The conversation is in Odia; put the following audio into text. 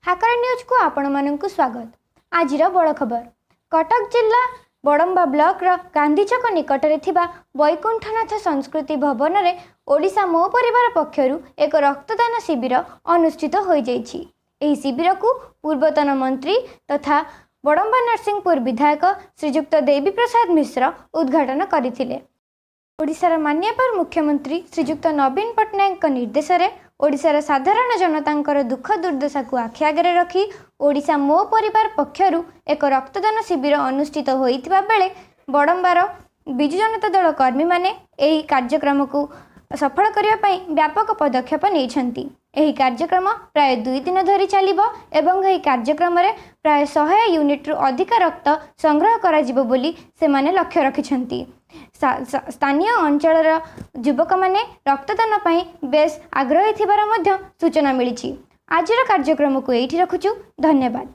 ହାକର ନ୍ୟୁଜ୍କୁ ଆପଣମାନଙ୍କୁ ସ୍ୱାଗତ। ଆଜିର ବଡ଼ ଖବର, କଟକ ଜିଲ୍ଲା ବଡ଼ମ୍ବା ବ୍ଲକର ଗାନ୍ଧୀଛକ ନିକଟରେ ଥିବା ବୈକୁଣ୍ଠନାଥ ସଂସ୍କୃତି ଭବନରେ ଓଡ଼ିଶା ମୋ ପରିବାର ପକ୍ଷରୁ ଏକ ରକ୍ତଦାନ ଶିବିର ଅନୁଷ୍ଠିତ ହୋଇଯାଇଛି। ଏହି ଶିବିରକୁ ପୂର୍ବତନ ମନ୍ତ୍ରୀ ତଥା ବଡ଼ମ୍ବା ନରସିଂହପୁର ବିଧାୟକ ଶ୍ରୀଯୁକ୍ତ ଦେବୀ ପ୍ରସାଦ ମିଶ୍ର ଉଦ୍ଘାଟନ କରିଥିଲେ। ଓଡ଼ିଶାର ମାନ୍ୟବର ମୁଖ୍ୟମନ୍ତ୍ରୀ ଶ୍ରୀଯୁକ୍ତ ନବୀନ ପଟ୍ଟନାୟକଙ୍କ ନିର୍ଦ୍ଦେଶରେ ଓଡ଼ିଶାର ସାଧାରଣ ଜନତାଙ୍କର ଦୁଃଖ ଦୁର୍ଦ୍ଦଶାକୁ ଆଖି ଆଗରେ ରଖି ଓଡ଼ିଶା ମୋ ପରିବାର ପକ୍ଷରୁ ଏକ ରକ୍ତଦାନ ଶିବିର ଅନୁଷ୍ଠିତ ହୋଇଥିବା ବେଳେ ବଡ଼ମ୍ବାର ବିଜୁ ଜନତା ଦଳ କର୍ମୀମାନେ ଏହି କାର୍ଯ୍ୟକ୍ରମକୁ ସଫଳ କରିବା ପାଇଁ ବ୍ୟାପକ ପଦକ୍ଷେପ ନେଇଛନ୍ତି। ଏହି କାର୍ଯ୍ୟକ୍ରମ ପ୍ରାୟ 2 ଦିନ ଧରି ଚାଲିବ ଏବଂ ଏହି କାର୍ଯ୍ୟକ୍ରମରେ ପ୍ରାୟ 100 ୟୁନିଟ୍ରୁ ଅଧିକ ରକ୍ତ ସଂଗ୍ରହ କରାଯିବ ବୋଲି ସେମାନେ ଲକ୍ଷ୍ୟ ରଖିଛନ୍ତି। ସ୍ଥାନୀୟ ଅଞ୍ଚଳର ଯୁବକମାନେ ରକ୍ତଦାନ ପାଇଁ ବେଶ୍ ଆଗ୍ରହୀ ଥିବାର ମଧ୍ୟ ସୂଚନା ମିଳିଛି। ଆଜିର କାର୍ଯ୍ୟକ୍ରମକୁ ଏଇଠି ରଖୁଛୁ। ଧନ୍ୟବାଦ।